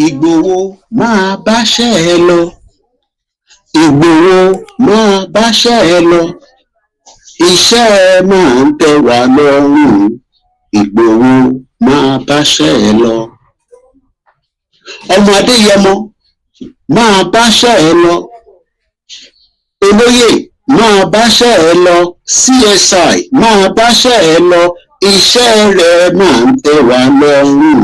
Ìgbòho, máa báṣẹ́ ẹ lọ. Ìgbòho, máa báṣẹ́ ẹ lọ. Iṣẹ́ ẹ máa ń tẹ́ wa lọ́rùn. Ìgbòho, máa báṣẹ́ ẹ lọ. Ọmọ Adéyẹmọ, máa báṣẹ́ ẹ lọ. Olóyè, máa báṣẹ́ ẹ lọ. CSI, máa báṣẹ́ ẹ lọ. Iṣẹ́ rẹ máa ń tẹ́ wa lọ́rùn.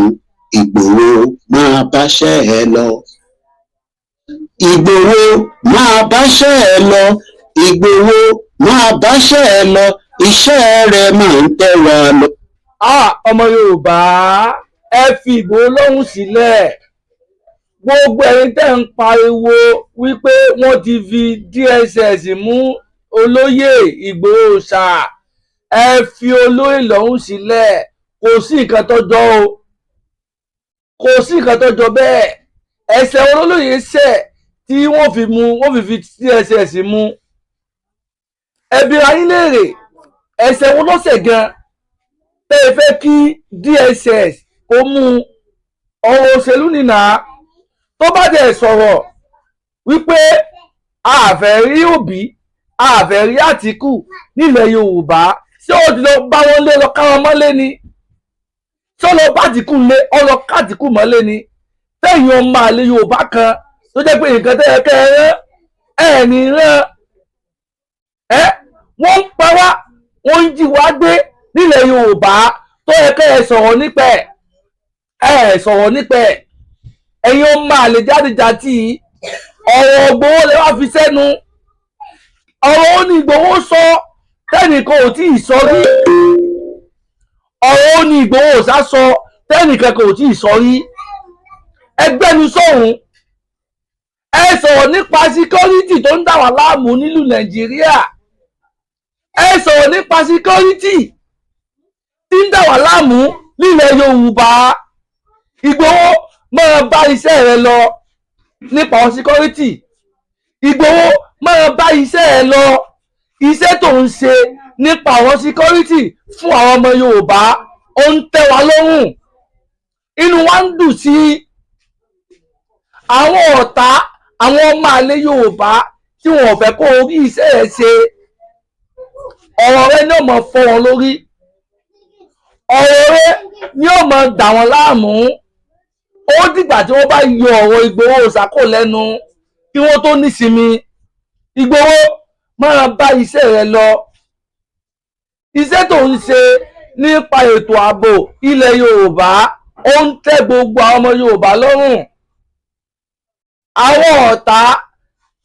Ìgbòho, máa báṣẹ́ ẹ lọ. Ìgbòho, máa báṣẹ́ ẹ lọ. Ìgbòho, máa báṣẹ́ ẹ lọ. Iṣẹ́ rẹ máa ń tẹ́ wa lọ. Ah, ọmọ Yorùbá, ẹ fi Ìgbòho lọ́rùn sílẹ̀. Gbogbo ẹ̀yin tẹ́ ń pariwo wípé wọ́n ti fi DSS mú olóyè Ìgbòho ṣá, ẹ fi olóyè lọ́rùn sílẹ̀. Kò sí nǹkan tó jọ o, kò sí nǹkan tó jọ bẹ́ẹ̀. Ẹ̀ṣẹ̀ olóyè ṣẹ̀ tí wọ́n fi mú, wọ́n fi DSS mú? Ẹ bi ara yín léèrè, ẹ̀ṣẹ̀ wo ló ṣẹ̀ gan tẹ́ ẹ fẹ́ kí DSS kó mú? Ọ̀rọ̀ òṣèlú nìyà. Tó bá dẹ̀ sọ̀rọ̀ wípé a fẹ́ rí Òbí, a fẹ́ rí Àtìkù nílẹ̀ Yorùbá, ṣé ó ti lọ bá wọn lé, lọ ká wọn mọ́lé ni? Ṣé ó lọ bá Àtìkù lé, ó lọ ká Àtìkù mọ́lé ni? Tẹ̀yìn ọmọ àlè Yorùbá kan tó jẹ́ pé nǹkan tẹ́ ẹ kẹ́ ẹ rán ẹ̀ ní rán ẹ, wọ́n ń pa wá, wọ́n ń jí wá gbé nílẹ̀ Yorùbá, tó yẹ kẹ́ ẹ sọ̀rọ̀ nípa ẹ̀, ẹ sọ̀rọ̀ nípa ẹ̀. Ẹ̀yin ọmọ àlè jáde-jàtì, ọ̀rọ̀ Ìgbòho lè wá fi sẹ́nu. Ọ̀rọ̀ ó ní Ìgbòho sọ tẹ́nìkan ò tí ì sọ rí? Ọ̀rọ̀ ó ní Ìgbòho sá sọ tẹ́nìkan kò tí ì sọ rí? Ẹgbẹ́nu sọ̀hún, ẹ sọ̀rọ̀ nípa security tó ń dà wá láàmú nílùú Nàìjíríà. Ẹ sọ̀rọ̀ nípa security tí ń dà wá láàmú nílẹ̀ Yorùbá. Ìgbòho, máa bá iṣẹ́ rẹ lọ nípa àwọn security. Ìgbòho, máa bá iṣẹ́ ẹ lọ. Iṣẹ́ tó ń ṣe nípa àwọn security fún àwọn ọmọ Yorùbá, ó ń tẹ́ wa lọ́rùn, inú wa ń dùn sí. Àwọn ọ̀tá, àwọn ọmọ àlè Yorùbá tí wọn ò fẹ́ kó orí iṣẹ́ ẹ ṣe, ọ̀rọ̀ rẹ ní ó máa fọ́ wọn lórí, ọ̀rọ̀ rẹ ní ó máa dà wọ́n láàmú. Ó dìgbà tí wọ́n bá yọ ọ̀rọ̀ Ìgbòho ṣàkó lẹ́nu kí wọ́n tó nísinmi. Ìgbòho, máa bá iṣẹ́ rẹ lọ. Iṣẹ́ tó ń ṣe nípa ètò ààbò ilẹ̀ Yorùbá, ó ń tẹ́ gbogbo àwọn ọmọ Yorùbá lọ́rùn. Àwọn ọ̀tá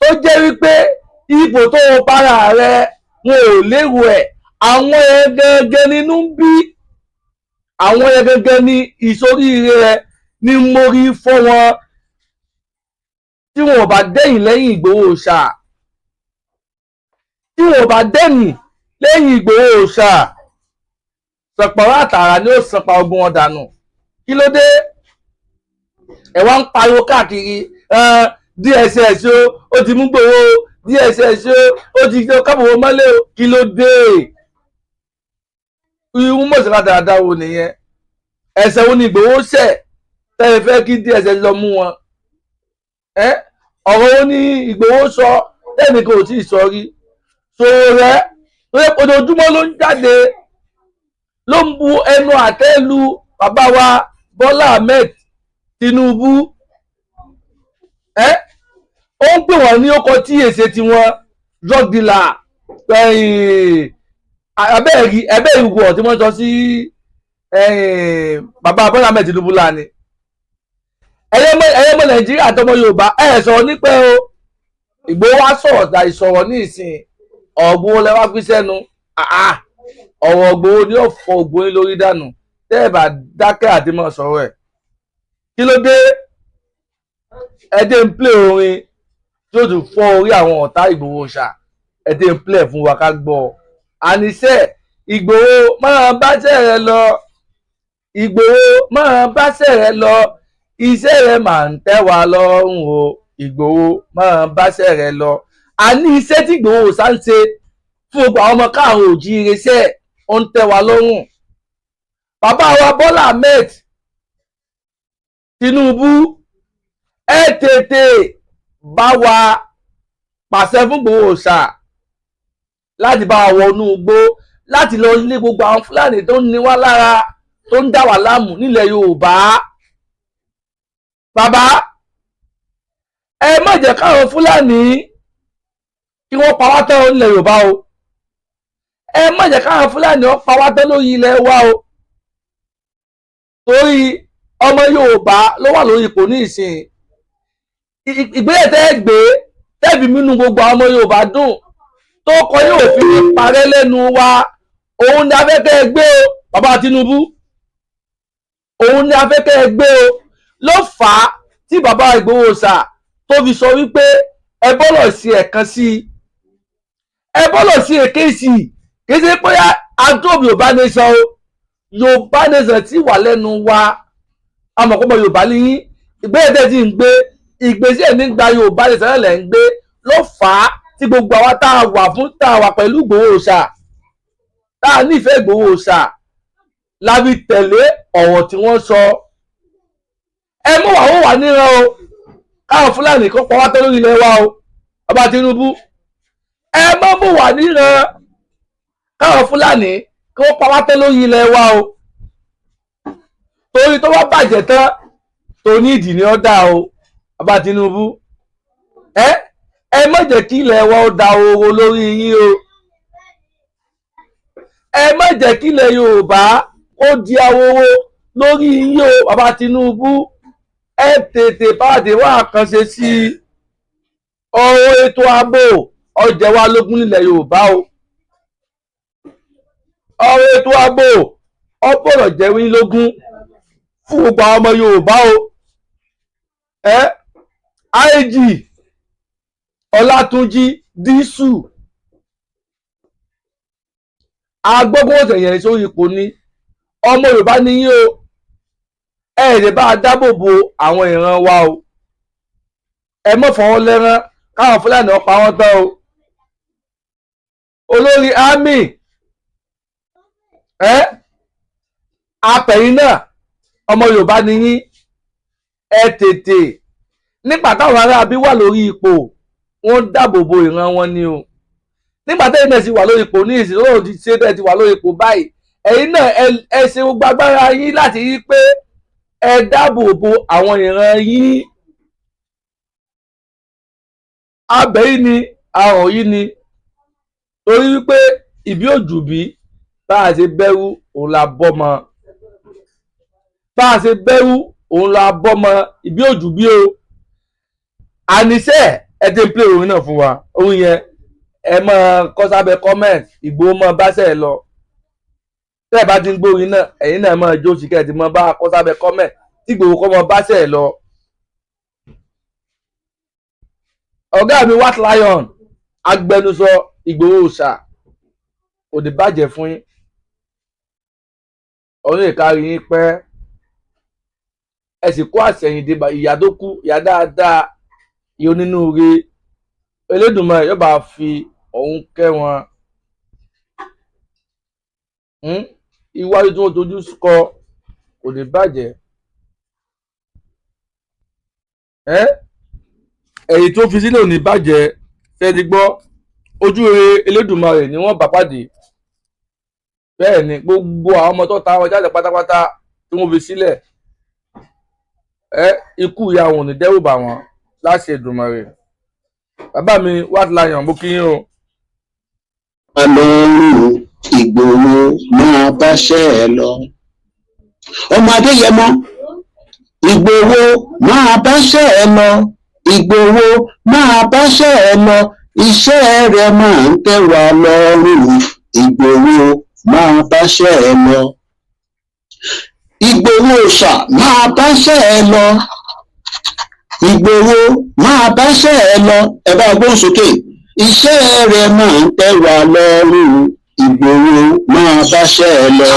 tó jẹ́ wípé ipò tó o bára rẹ, wọn ò lérò ẹ̀. Àwọn yẹn gẹ́gẹ́ nínú ń bí, àwọn yẹn gẹ́gẹ́ ní ìsoríire rẹ ní mórí fọ́ wọn. Tí wọn ò bá dẹ́yìn lẹ́yìn Ìgbòho ṣá, tí wọn ò bá dẹ́yìn lẹ́yìn Ìgbòho ṣá, sọ̀pọ̀rọ̀ àtàrà ni ó sànpa ogun wọn dànù. Kí ló dé ẹ wá ń pariwo káàkiri, DSS o, ó ti mú Ìgbòho, DSS o, ó ti ṣe kábòwò mọ́lẹ̀ o? Kí ló dé? Irú mọ̀sálà dáadáa wo nìyẹn? Ẹ̀ṣẹ̀ wo ni Ìgbòho ṣẹ̀ tẹ́lẹ̀ fẹ́ kí DSS lọ mú wọn? Ọ̀rọ̀ wo ni Ìgbòho sọ tẹ́nìkan ò tí ì sọ rí? Sowore tó yẹ ojoojúmọ́ ló ń jáde, ló ń bu ẹnu àtẹ́ lu bàbá wa Bọ́lá Ahmed Tinubu. Ó ń pè wọ́n ní ọkọ̀ tí èsè tiwọn, drug dealer. Abẹ́ẹ̀rí ẹbẹ́ ìwọ̀ tí wọ́n sọ sí bàbá Bọ́lá Ahmed Tinubu lánìí. Ẹ̀yẹ́ mọ́ Nàìjíríà àtọmọ Yorùbá, ẹ̀ sọ̀rọ̀ nípẹ́ o. Ìgbòho wá sọ̀rọ̀ dà ìsọ̀rọ̀ ní ìsìn. Ọ̀gbọ́n lẹ wá fi sẹ́nu. Ọ̀rọ̀ Ìgbòho ni ó fọ ògbóyin lórí dànù tẹ́ ẹ bá dákẹ́ àti mọ̀ sọ̀rọ̀ ẹ̀. Kí ló dé? Ẹ dé ń play orin tí ó tún fọ́ orí àwọn ọ̀tá Ìgbòho ṣá. Ẹ dé ń play fún wa ká gbọ́. Àníṣe Ìgbòho, máa báṣẹ́ rẹ lọ. Ìgbòho, máa báṣẹ́ rẹ lọ. Iṣẹ́ rẹ máa ń tẹ́ wa lọ́rùn o. Ìgbòho, máa báṣẹ́ rẹ lọ. Àní iṣẹ́ tí Ìgbòho ṣá ń ṣe fún gbogbo àwọn ọmọ káàrún òjíire, iṣẹ́ ó ń tẹ́ wa lọ́rùn. Bàbá wa Bọ́lá Ahmed Tinubu. Tètè bá wa pàṣẹ fún Ìgbòho Òòṣà láti bá wa wọnú igbó láti lọ lé gbogbo àwọn Fúlàní tó ń ní wá lára, tó ń dá wà láàmú nílẹ̀ Yorùbá. Bàbá, ẹ má jẹ́ káwọn Fúlàní kí wọ́n pa wá tán nílẹ̀ Yorùbá o. Ẹ má jẹ́ káwọn Fúlàní ó pa wá tán lórí ilẹ̀ wa o, torí ọmọ Yorùbá ló wà lórí ipò ní ìsìn. Ìgbésẹ̀ tẹ́ ẹ gbé tẹ́bi mínú gbogbo àwọn ọmọ Yorùbá dùn, tó kọ yóò fi ní parẹ́ lẹ́nu wa, òun ni afẹ́kẹ́ ẹ gbé o. Bàbá Tinubu, òun ni afẹ́kẹ́ ẹ gbé o. Ló fà á tí bàbá Ìgbòho Òòṣà tó fi sọ wípé ẹ bọ́lọ̀ sí ẹ̀kan sí i, ẹ bọ́lọ̀ sí èkéṣì. Kì í ṣe pé adóòbí Yorùbá nation o. Yorùbá nation tí wà lẹ́nu wa, amọ̀kọ́mọ Yorùbá níyìn. Ìgbésẹ̀ tẹ́ ti ń gbé, ìgbésẹ̀ ní gba Yorùbá nation náà lẹ̀ ń gbé. Ló fà á tí gbogbo àwa tá a wà fún, tá a wà pẹ̀lú Ìgbòho Òòṣà, tá a nífẹ̀ẹ́ Ìgbòho Òòṣà, la fi tẹ̀lé ọ̀rọ̀ tí wọ́n sọ. Ẹ mú wàá wò wá níran o, káwọn Fúlàní kó pa wá tán lórí ilẹ̀ wa o. Bàbá Tinubu, ẹ má mú wá níran káwọn Fúlàní kó pa wá tán lórí ilẹ̀ wa o, torí tó bá bàjẹ́ tán, tó ní ìdí ni ó dá o. Bàbá Tinubu, ẹ má jẹ́ kí ilẹ̀ wa ó da owó lórí yín o. Ẹ má jẹ́ kí ilẹ̀ Yorùbá ó di aworo lórí yín o. Bàbá Tinubu, ẹ tètè báàdé wá àkànṣe sí ọ̀rọ̀ ètò ààbò. Ọjẹ́ wa lógún nílẹ̀ Yorùbá o. Ọ̀rọ̀ ètò ààbò ọgbọ́dọ̀ jẹ́ wí lógún fún gbogbo àwọn ọmọ Yorùbá o. Ẹ IG Ọlátúnjí Dísù, agbógun ọ̀sẹ̀ yẹn sórí ipò ní ọmọ Yorùbá ní yín o. Ẹ lè bá a dáàbò bo àwọn ìran wa o. Ẹ mọ̀ fọwọ́ lẹ́rán káwọn Fúlàní ọ̀pá wọn tán o. Olórí army, ẹ apẹ̀yìn náà, ọmọ Yorùbá ní yín. Ẹ tètè, nígbà táwọn aráabí wà lórí ipò, wọ́n dáàbò bo ìran wọn ni o. Nígbà tẹ́yìn náà sì wà lórí ipò ní ìsìn, lóòrùn ti ṣe tẹ́ ti wà lórí ipò báyìí, ẹ̀yin náà ẹ ṣe gbogbo agbára yín láti rí pé ẹ dáàbò bo àwọn ìran yín. Abẹ́ yìí ni ahọ̀n yìí ni, torí wípé ìbí òjùbí, bá a ṣe bẹ́rù òun la bọ́mọ, bá a ṣe bẹ́rù òun la bọ́mọ. Ìbí òjùbí o. Àníṣe ẹ ti ń play orin náà fún wa. Orin yẹn, ẹ máa kọ sábẹ́ comment, "Ìgbòho máa báṣẹ́ ẹ lọ." Tẹ́ ẹ bá ti ń gbórin náà, ẹ̀yin náà máa jó sí, kẹ́ ẹ ti máa bá kọ sábẹ́ comment tí Ìgbòho kọ́ máa báṣẹ́ ẹ lọ. Ọ̀gá mi White Lion, agbẹnusọ Ìgbòho Òòṣà, kò ní bàjẹ́ fún yín. Ọdún ìkárí yín pẹ́, ẹ sì kó àṣẹyìndé ìyá tó kú, ìyá dáadáa, ìyá onínúure. Elédùmarè yóò bá fi òun kẹ́ wọn. Iwájú tí wọ́n dojú kọ kò ní bàjẹ́. Ẹ̀yìn tó fi sílẹ̀ ò ní bàjẹ́. Ṣé ti gbọ́? Ojú rere Elédùmarè ni wọ́n bá pàdé. Bẹ́ẹ̀ ni gbogbo àwọn ọmọ tó ta wọn jáde pátápátá tí wọ́n fi sílẹ̀, ikú ìyá wọn ò ní dẹ́rù bà wọ́n láṣẹ Èdùmàrè. Bàbá mi White Lion, mo kí yín o. Ọlọ́run Ìgbòho, máa báṣẹ́ ẹ lọ. Ọmọ Adéyẹmọ Ìgbòho, máa báṣẹ́ ẹ lọ. Ìgbòho, máa báṣẹ́ ẹ lọ. Iṣẹ́ rẹ máa ń tẹ́ wa lọ́rùn. Ìgbòho, máa báṣẹ́ ẹ lọ. Ìgbòho Òòṣà, máa báṣẹ́ ẹ lọ. Ìgbòho, máa báṣẹ́ ẹ lọ. Ẹ bá gbóhùn sókè. Iṣẹ́ rẹ máa ń tẹ́ wa lọ́rùn. Ìgbòho, máa báṣẹ́ ẹ lọ.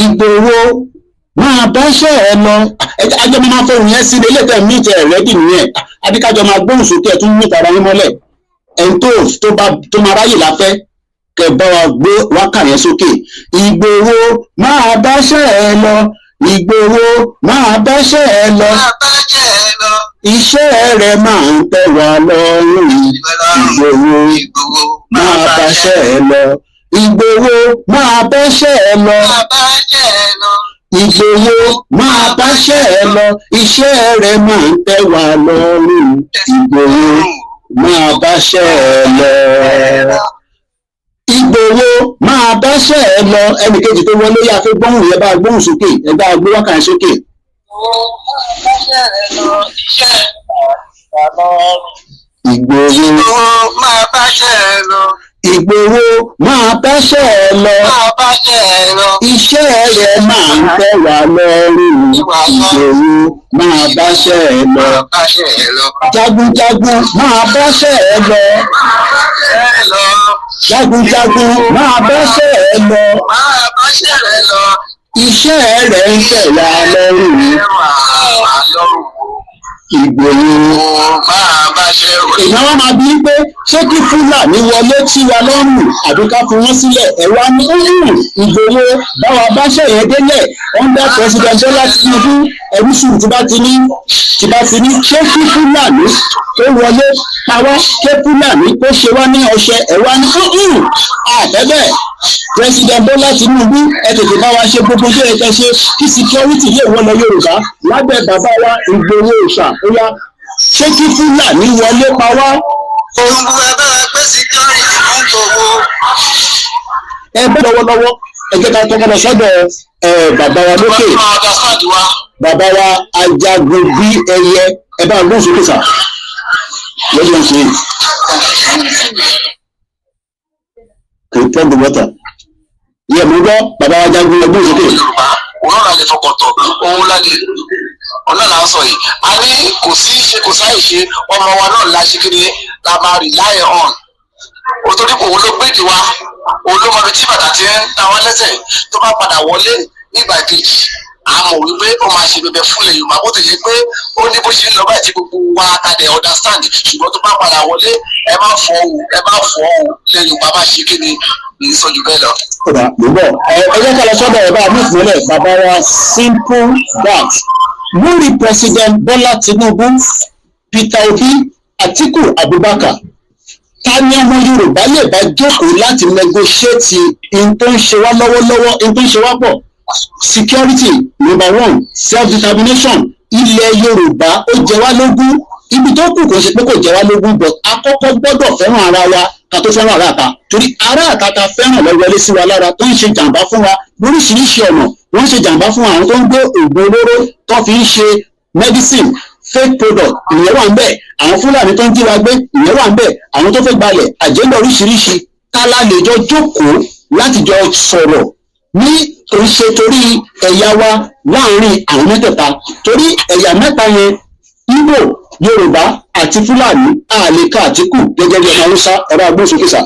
Ìgbòho, máa báṣẹ́ ẹ lọ. Ajọ́ máa fọhùn yẹn sí ilé tẹ̀ mí tẹ̀ ready nìyẹn. Adíkájọ máa gbóhùn sókè. Ẹ̀ tún mú tara yín mọ́lẹ̀. Ẹni tó tó bá tó máa ráyè láfẹ́ kẹ bá wa gbé wákà yẹn sókè. Ìgbòho, máa báṣẹ́ ẹ lọ. Ìgbòho, máa báṣẹ́ ẹ lọ. Máa báṣẹ́ ẹ lọ. Iṣẹ́ rẹ̀ máa ń tẹ́ wa lọ́rùn. Ìgbòho, Ìgbòho, máa báṣẹ́ ẹ lọ. Ìgbòho, máa báṣẹ́ ẹ lọ. Máa báṣẹ́ ẹ lọ. Ìgbòho, máa báṣẹ́ ẹ lọ. Iṣẹ́ rẹ̀ máa ń tẹ́ wa lọ́rùn. Ìgbòho, máa báṣẹ́ ẹ lọ. Ìgbòho, máa báṣẹ́ ẹ lọ. Ẹnìkejì tó wọlé yá fẹ́ gbóhùn yẹn, bá gbóhùn sókè, ẹ bá gbé wákàtí sókè. Máa báṣẹ́ ẹ lọ. Iṣẹ́ ẹ lọ. Ìgbòho. Ìgbòho, máa báṣẹ́ ẹ lọ. Ìgbòho, máa báṣẹ́ ẹ lọ. Máa báṣẹ́ ẹ lọ. Iṣẹ́ rẹ̀ máa ń tẹ́ wa lọ́rùn. Ìgbòho, máa báṣẹ́ ẹ lọ. Máa báṣẹ́ ẹ lọ. Jagunjagun, máa báṣẹ́ ẹ lọ. Máa báṣẹ́ ẹ lọ. Jagunjagun, máa báṣẹ́ ẹ lọ. Máa báṣẹ́ ẹ lọ. Iṣẹ́ rẹ̀ ń tẹ́ wa lọ́rùn. Ẹ wà lọ́rùn. Ìgbòho. Máa báṣẹ́ ẹ lọ. Èèyàn wa máa bí pé ṣé kí Fúlàní wọlé tí wa lọ́rùn àbí ká fi wọ́n sílẹ̀? Ẹ̀ wá ní Ìgbòho, báwa báṣẹ́ yẹn délẹ̀ under President Bọ́lá Tinubu. Ẹ̀rú sùn tí bá ti ní ṣé kí Fúlàní tó wọlé pa wá, ṣé Fúlàní kó ṣe wá ní ọṣẹ, ẹ̀ wá ní àfẹ́bẹ̀. President Bọ́lá Tinubu, ẹ tètè bá wa ṣe gbogbo tó yẹ kẹ́ ṣe kí security lè wọlé Yorùbá lábẹ́ bàbá wa Ìgbòho ìṣà. Ó yá, ṣé kí Fúlàní wọlé pa wá? Òun ẹ bá wa gbé security fún gbogbo. Ẹ bẹ́ lọ́wọ́lọ́wọ́, ẹ jẹ́ ká tọ́kọ́ lọ sọ́dọ̀ ẹ bàbá wa lókè. Wọ́n máa understand wa. Bàbá wa Ajagun bí ẹyẹ, ẹ bá gbóhùn sókè sà lọ́dún ṣe kò tọ́ the water yẹ. Mo gbọ́ bàbá wa Ajagun, ẹ gbóhùn sókè. Yorùbá òun náà la lè fọkàn tọ̀, òun la lè ọ̀nà là ń sọ yìí. A ní kò sí ṣe, kò sáyè ṣe, ọmọ wa náà la ṣe kí ni la máa rely on o, torí kò òun ló gbèdì wa, òun ló mọ ibi tí bàtà ti ń ta wá lẹ́sẹ̀. Tó bá padà wọlé nígbà kejì, a mọ̀ wípé ó máa ṣe bẹbẹ fúnlẹ̀ Yorùbá, bó ti ṣe pé ó ní bó ṣe ń lọ báyìí tí gbogbo wa ta dẹ̀ understand. Ṣùgbọ́n tó bá padà wọlé, ẹ má fọ́ o, ẹ má fọ́ o, ilẹ̀ Yorùbá má ṣe kí ni ní sọ jù bẹ́ẹ̀ lọ. Kódà mo bọ̀, ẹ jẹ́ ká lọ sọ́dọ̀ ẹ̀ bá a mú ìpínlẹ̀ bàbá wa simple that lórí President Bọ́lá Tinubu, Peter Obi, Atiku Abubakar, ta ni ọmọ Yorùbá lè bá jókòó láti negotiate in tó ń ṣe wá lọ́wọ́lọ́wọ́, in tó ń ṣe wá pọ̀? Security number one, self-determination, ilẹ̀ Yorùbá ó jẹ wá lógún. Ibi tó kù, kò ṣe pé kò jẹ wá lógún, but a kọ́kọ́ gbọ́dọ̀ fẹ́ràn ara wa ká tó fẹ́ràn ará àta, torí ará àta ta fẹ́ràn lọ wọlé sí wa lára, tó ń ṣe jàǹbá fún wa lóríṣiríṣi ọ̀nà. Wọ́n ń ṣe jàǹbá fún àwọn tó ń gbé oògùn olóró tó fi ń ṣe medicine, fake product, ìyẹn wà ń bẹ̀. Àwọn Fúlàní tó ń jí wa gbé, ìyẹn wà ń bẹ̀. Àwọn tó fẹ́ gbalẹ̀, àjẹ́ndà oríṣiríṣi. Tálá lè jọ jókòó láti jọ sọ̀rọ̀ ní kò ń ṣe torí ẹ̀yà wa láàrin àwọn mẹ́tẹ̀ẹ̀ta, torí ẹ̀yà mẹ́ta yẹn, Ìgbò, Yorùbá àti Fúlàní, àlèkà Àtìkù gẹ́gẹ́ bí ọmọ Haúsá. Ẹ̀rọ agbóhùnsókè sà.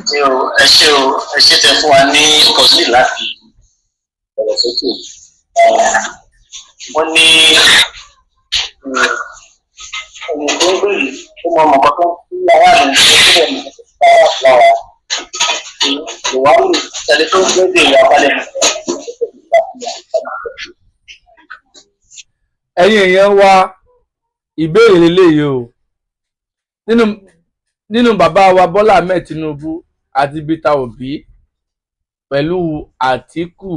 Ṣé o, ẹ ṣé o, ẹ ṣé tẹ fún wa ní opportunity láti ọ̀rọ̀ sókè. Wọ́n ní ẹni tó ń gbé yìí, ó mọ ọmọ kan tó ń fi aráàlú tó ń bẹ̀ ní lára ìwádìí ẹni tó ń gbé dè ìyá balẹ̀. Ẹ̀yin èèyàn wa, ìbéèrè lélẹ́yìí o. Nínú bàbá wa Bọ́lá Ahmed Tinubu àti Peter Obi pẹ̀lú Àtíkù,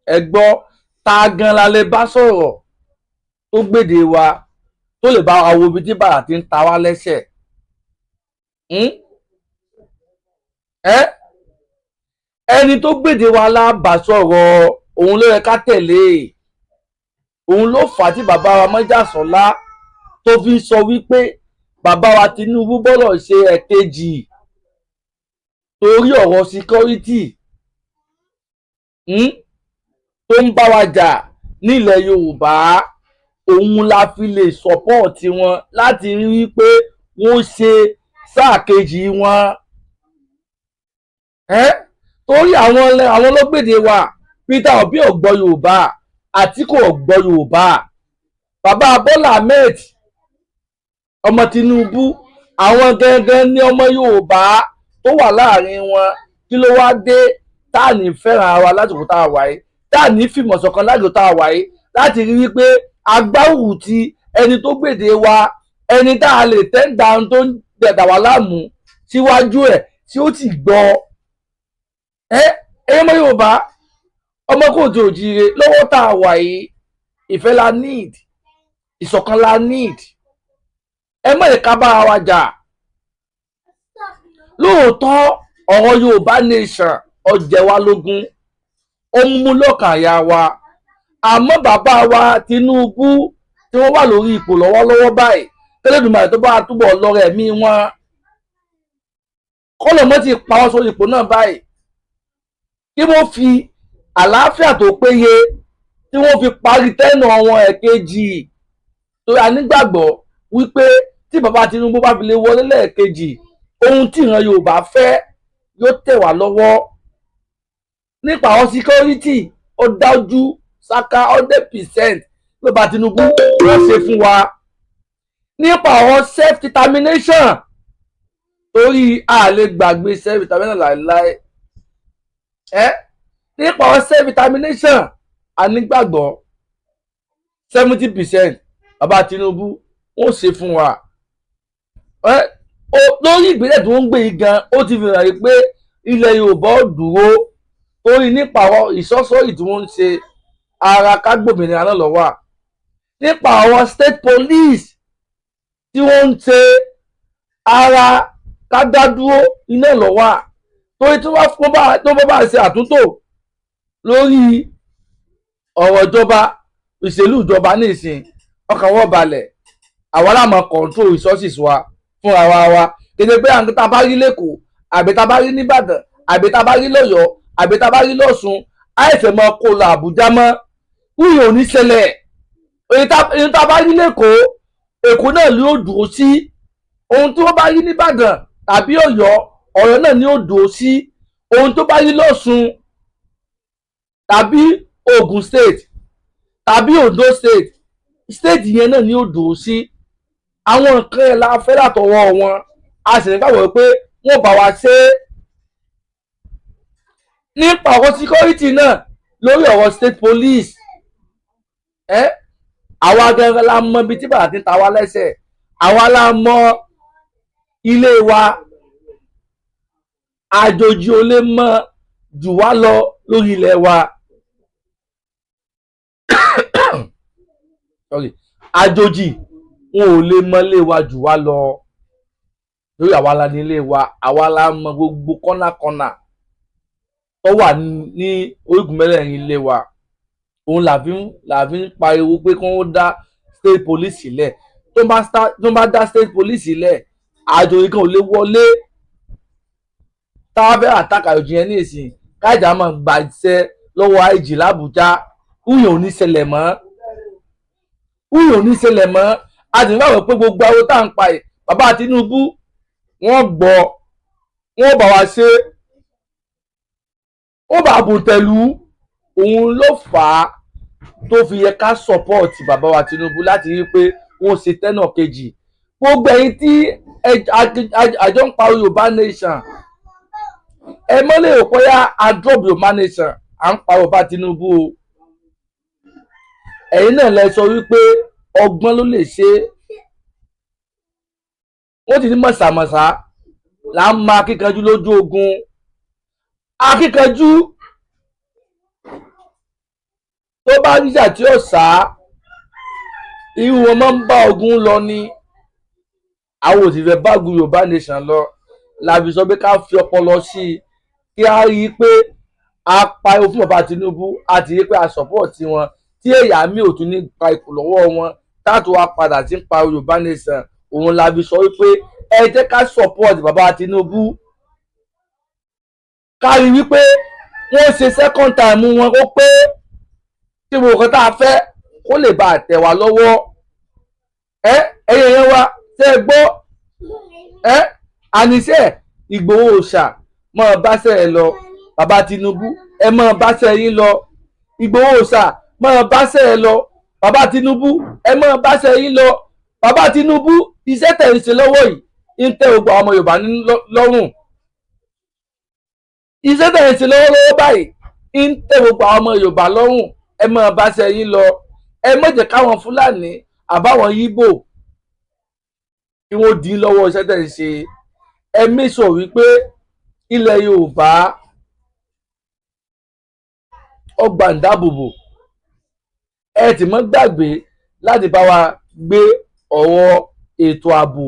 ẹ gbọ́, ta gan la lè bá sọ̀rọ̀ tó gbèdè wa, tó lè bá wa wo ibi tí bàrà ti ń ta wá lẹ́sẹ̀? Hmm? Ẹ́ ẹni tó gbèdè wa la bá sọ̀rọ̀, òun ló yẹ ká tẹ̀lé. Òun ló fà á tí bàbá wa Mọ́jàsọ́lá tó fi sọ wípé bàbá wa Tinubu gbọ́dọ̀ ṣe ẹ̀kejì torí ọ̀rọ̀ security tó ń bá wa jà nílẹ̀ Yorùbá. Òun la fi lè support wọn láti rí wípé wọ́n ṣe sáà kejì wọn ẹ́, torí àwọn ológbèdè wa. Peter Obi ò gbọ́ Yorùbá, Àtíkù ò gbọ́ Yorùbá. Bàbá Bọ́lá Ahmed ọmọ Tinubu, àwọn gangan ní ọmọ Yorùbá tó wà láàrin wọn. Kí ló wá dé? Tá à ní fẹ́ràn ara wa lásìkò tá a wà yìí, tá à ní fìmọ̀ ṣọ̀kan lásìkò tá a wà yìí, láti rí wípé agbáwù ti ẹni tó gbèdé wa, ẹni tá a lè tẹ́ǹdà tó ń dẹ̀dà wá láàmú síwájú ẹ̀ tí ó ti gbọ́. Ẹ ẹyẹ mọ́ Yorùbá, ọmọ kóòtù òjìire, lọ́wọ́ tá a wà yìí, ìfẹ́ la need, ìṣọ̀kan la need. Ẹ má lè ká bára wa jà. Lóòótọ́, ọ̀rọ̀ Yorùbá nation ó jẹ wá lógún, ó mú lọ́kàn àyà wa, àmọ́ bàbá wa Tinubu tí wọ́n wà lórí ipò lọ́wọ́lọ́wọ́ báyìí, tẹ́lẹ̀dùmarè tó bá túbọ̀ lọ́rẹ̀ ẹ̀mí wọn, kọ́lọ̀ mọ́ ti pa wọ́n sórí ipò náà báyìí, kí wọ́n fi àlàáfíà tó péye tí wọ́n fi parí tẹ́nà wọn ẹ̀kejì, torí a nígbàgbọ́ wípé tí bàbá Tinubu bá fi lè wọlé lẹ́ẹ̀kejì, ohun tí ìran Yorùbá fẹ́ yóò tẹ̀ wá lọ́wọ́. Nípa àwọn security, ó dájú sáká 100% bàbá Tinubu wọ́n ṣe fún wa. Nípa àwọn self determination, torí a lè gbàgbé self determination láéláé. Ẹ nípa àwọn self determination, a nígbàgbọ́ 70% bàbá Tinubu wọ́n ṣe fún wa. Ẹ lórí ìgbésẹ̀ tí wọ́n ń gbé yìí gan, ó ti fi hàn yìí pé ilẹ̀ Yorùbá ó dúró, torí nípa àwọn ìsọ́sọ́yì tí wọ́n ń ṣe, ara kágbòmìnira náà ló wà. Nípa àwọn state police tí wọ́n ń ṣe, ara kádádúró iná ló wà, torí tí wọ́n bá tó bá ṣe àtúntò lórí ọ̀rọ̀ ìjọba, ìṣèlú ìjọba nísìn, ọkàn wọn balẹ̀. Àwa la máa control resources wa fúnra wa. Kéde pé àwọn tá a bá rí lẹ́kọ̀ọ́, àbí tá a bá rí nìbàdàn, àbí tá a bá rí lọ́yọ̀ọ́, àbí tá a bá rí lọ́ṣun, àìsàn máa kó lọ Àbújá mọ́, wúyọ̀ ò ní ṣẹlẹ̀. Èyí tá a bá rí lẹ́kọ̀ọ́, Èkó náà ló dúró sí. Ohun tí wọ́n bá rí nìbàdàn tàbí Ọ̀yọ́, Ọ̀yọ́ náà ni ó dúró sí. Ohun tó bá rí lọ́ṣun tàbí Ògùn State tàbí Ondo State, state yẹn náà ni ó dúró sí. Àwọn nǹkan ẹ̀ la fẹ́ látọwọ́ wọn, a sì nígbàgbọ́ pé wọ́n bá wa ṣe é. Nípa ọ̀rọ̀ security náà, lórí ọ̀rọ̀ state police, ẹ́ àwa gangan la mọ ibi tí bàtà ti ń ta wá lẹ́sẹ̀, àwa la mọ ilé wa. Àjòjì ò lè mọ jù wá lọ lórí ilẹ̀ wa. Sorry, àjòjì wọn ò lè mọ ilé wa jù wá lọ lórí. Àwa la ní ilé wa, àwa la mọ gbogbo kọ́nàkọ́nà tó wà ní orígun mẹ́rẹ̀ẹ̀rin ilé wa. Òun là fi ń pariwo pé kí wọ́n dá state police sílẹ̀. Tó bá dá state police sílẹ̀, àjòjì kan ò lè wọlé. Táwa fẹ́ àtàkà àjòjì yẹn ní ìsìn, káìjà máa gbàṣẹ lọ́wọ́ IG l'Àbújá, wúyàn ò ní ṣẹlẹ̀ mọ́, wúyàn ò ní ṣẹlẹ̀ mọ́. A sì ń gbàgbọ́ pé gbogbo àwọn tá à ń pa ẹ̀, bàbá Tinubu wọ́n gbọ́, wọ́n bá wa ṣe, ó bá bòtẹ̀lú. Òun ló fà á tó fi yẹ ká support bàbá wa Tinubu láti rí i pé wọ́n ṣe tẹ́nà kejì. Gbogbo ẹ̀yin tí àjọ ń pa Yorùbá nation, ẹ mọ́ lè rò pé a drop Yorùbá nation, à ń pa bàbá Tinubu o. Ẹ̀yin náà lẹ sọ wípé ọgbọ́n ló lè ṣe é. Wọ́n ti ní mọ̀sàmọ̀sá là ń ma akíkanjú lójú ogun. Akíkanjú tó bá ríjà tí ó sá, irú wọn máa ń bá ogun lọ ní. Àwọn ò sì fẹ́ bá ogun Yorùbá nation lọ, la fi sọ pé ká fi ọpọlọ sí i, kí a rí i pé a pariwo fún bàbá Tinubu, a ti rí i pé a support wọn, tí èyà mi ò tún ní gba ipò lọ́wọ́ wọn, táàtò wa padà sí ń pa Yorùbá nation. Òun la fi sọ wípé ẹ jẹ́ ká support bàbá Tinubu, ká rí wípé wọ́n ṣe second time wọn, ó pé tí gbogbo nǹkan tá a fẹ́ kó lè bá tẹ̀ wá lọ́wọ́. Ẹ ẹyẹ yẹn wá ṣe é gbọ́. Ẹ àníṣe Ìgbòho òòṣà, máa báṣẹ́ ẹ lọ. Bàbá Tinubu, ẹ máa báṣẹ́ yín lọ. Ìgbòho òòṣà, máa báṣẹ́ ẹ lọ. Bàbá Tinubu, ẹ máa báṣẹ́ yín lọ. Bàbá Tinubu, iṣẹ́ tẹ̀ ń ṣe lọ́wọ́ yìí ń tẹ́ gbogbo àwọn ọmọ Yorùbá lọ́rùn. Iṣẹ́ tẹ̀ ń ṣe lọ́wọ́lọ́wọ́ báyìí ń tẹ́ gbogbo àwọn ọmọ Yorùbá lọ́rùn. Ẹ máa bá ṣe yín lọ, ẹ má jẹ́ káwọn Fúlàní àbáwọn Yíbò kí wọ́n dín lọ́wọ́ iṣẹ́ tẹ̀ ń ṣe. Ẹ make sure wípé ilẹ̀ Yorùbá ọgbà ń dáàbòbò. Ẹ ti mọ́ gbàgbé láti bá wa gbé ọ̀rọ̀ ètò ààbò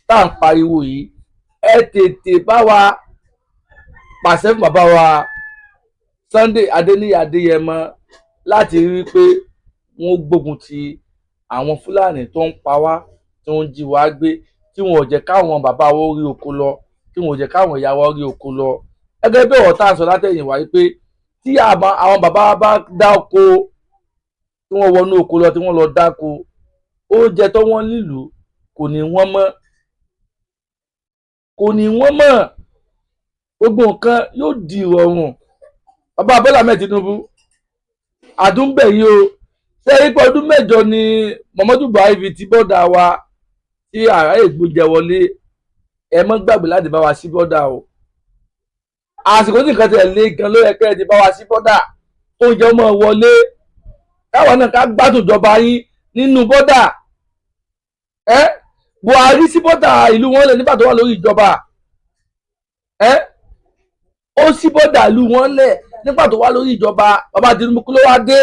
tá à ń pariwo yìí. Ẹ tètè bá wa pàṣẹ fún bàbá wa Sunday Adéníyì Adéyẹmọ láti rí i pé wọ́n gbógun ti àwọn Fúlàní tó ń pa wá, tó ń jí wa gbé, tí wọn ò jẹ́ káwọn bàbá wa rí oko lọ, tí wọn ò jẹ́ káwọn ìyá wa rí oko lọ. Gẹ́gẹ́ bí ọ̀rọ̀ tá à ń sọ látẹ̀yìnwá wípé tí àwọn bàbá wa bá dá oko, tí wọ́n wọnú oko lọ, tí wọ́n lọ dáko, oúnjẹ tó wọ́n nílùú kò ní wọ́n mọ́, kò ní wọ́n mọ́, gbogbo nǹkan yóò di ìrọ̀rùn. Bàbá Bọ́lá Ahmed Tinubu, àdúgbò yìí o, ṣé ipò ọdún 8 ni Muhammadu Buhari fi ti bọ́dà wa tí àrà ègbóúnjẹ wọlé. Ẹ mọ́ gbàgbé láti bá wa sí bọ́dà o. Àsìkò tí nǹkan tẹ̀ lé gan ló yẹ kẹ́ ẹ ti bá wa sí bọ́dà, tó ń jẹ́ ọmọ wọlé, káwọn náà ká gbádùn ìjọba yín nínú bọ́dà. Ẹ Buhari sí bọ́dà ìlú wọn lẹ̀ nígbà tó wà lórí ìjọba. Ẹ ó sí bọ́dà ìlú wọn lẹ̀ nígbà tó wà lórí ìjọba. Bàbá Tinubu, kí ló wá dé?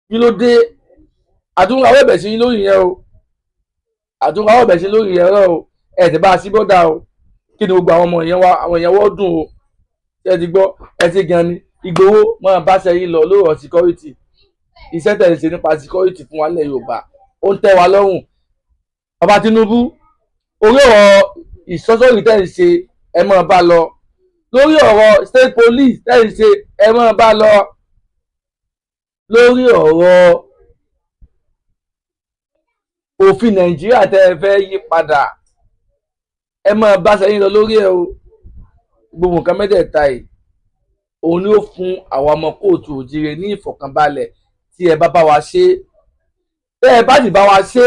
Kí ló dé? Àtúnwò àwọn ẹ̀bẹ̀ sí lórí yẹn o, àtúnwò àwọn ẹ̀bẹ̀ sí lórí yẹn rẹ o. Ẹ ti bá a sí bọ́dà o. Kí ni gbogbo àwọn ọmọ yẹn wá, àwọn yẹn wọ́n dùn o. Ẹ ti gbọ́, ẹ ti gan ni. Ìgbòho máa bá ṣe yín lọ lórí ọ̀rọ̀ security. Iṣẹ́ tẹ̀lé ṣe nípa security fún wa nílẹ̀ Yorùbá, ó ń tẹ́ wa lọ́rùn. Bàbá Tinubu, orí ọ̀rọ̀ ìsọ́sọ́rì tẹ̀ ń ṣe, ẹ máa bá lọ. Lórí ọ̀rọ̀ state police tẹ̀ ń ṣe, ẹ máa bá lọ. Lórí ọ̀rọ̀ òfin Nàìjíríà tẹ́ ẹ fẹ́ yí padà, ẹ máa bá sẹ́yìn lọ lórí ẹ o. Gbogbo nǹkan mẹ́tẹ̀ẹ̀ta yìí, òun ni ó fún àwọn ọmọ kóòtù òjìrè ní ìfọ̀kànbalẹ̀. Tí ẹ bá bá wa ṣe, tẹ́ ẹ bá sì bá wa ṣe,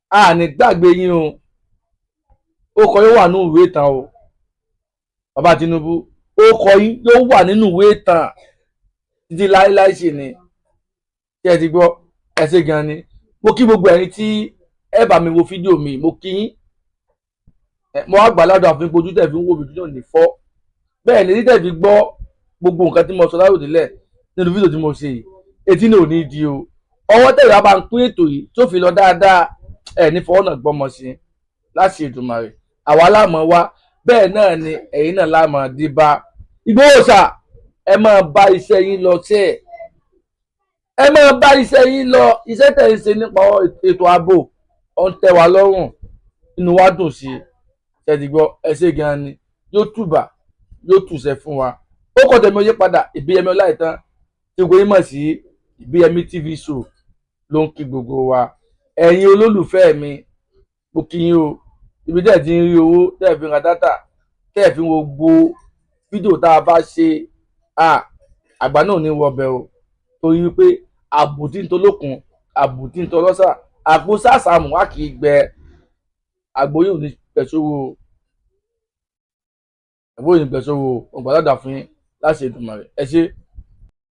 a ní gbàgbé yín o. Ó kọ yóò wà nínú ìwé ìtàn o. Bàbá Tinubu, ó kọ yín yóò wà nínú ìwé ìtàn títí láéláé sì ni. Tí ẹ ti gbọ́, ẹ ṣe gan ni. Mo kí gbogbo ẹ̀yin tí ẹ bá mi wo fídíò mi, mo kí yín. Mo wá gbà ládùn àfihàn ojú tẹ̀ fi ń wò mí náà ní fọ́. Bẹ́ẹ̀ ni títẹ̀ fi gbọ́ gbogbo nǹkan tí mo sọ láròdìlẹ̀ nínú fídíò tí mo ṣe yìí, etí ní ò ní di o. Ọwọ́ tẹ̀lé wa bá ń pín ètò yìí tó fi lọ dáadáa, ẹ̀ ní fọwọ́ náà gbọ́mọ sí láti Èdùmàrè. Àwa láàmú wa, bẹ́ẹ̀ náà ni ẹ̀yin náà láàmú dé bá. Ìgbòho ṣà, ẹ máa bá iṣẹ́ yín lọ tẹ́ ẹ̀, ẹ máa bá iṣẹ́ yín lọ. Iṣẹ́ tẹ̀ ń ṣe nípa ètò ààbò, ó ń tẹ́ wa lọ́rùn, inú wa dùn sí i. Ṣe ti gbọ́? Ẹ ṣe gan ni. Yóò tùbà, yóò tùṣẹ́ fún wa. Ó kọ́ tẹ̀mí oyé padà, Ìbíyẹmí Ọláìtàn tí gbogbo yín mọ̀ sí Ìbíyẹmí TV show ló ń kí gbogbo wa. Ẹ̀yin olólùfẹ́ mi, mo kí yín o. Ibi tẹ́ ẹ̀ ti ń rí owó tẹ́ ẹ̀ fi ra data, tẹ́ ẹ̀ fi wo gbogbo fídíò tá a bá ṣe, àgbà náà ní wọbẹ̀ o, torí wípé àbùtí ń tolókun, àbùtí ń tọlọ́sà, àpò sàṣàmù wá kì í gbẹ. Àgbo yóò ní pẹ̀sówó, àgbo yóò ní pẹ̀sówó. Ọgbàládà fún yín láti Èdùmàrè. Ẹ ṣé.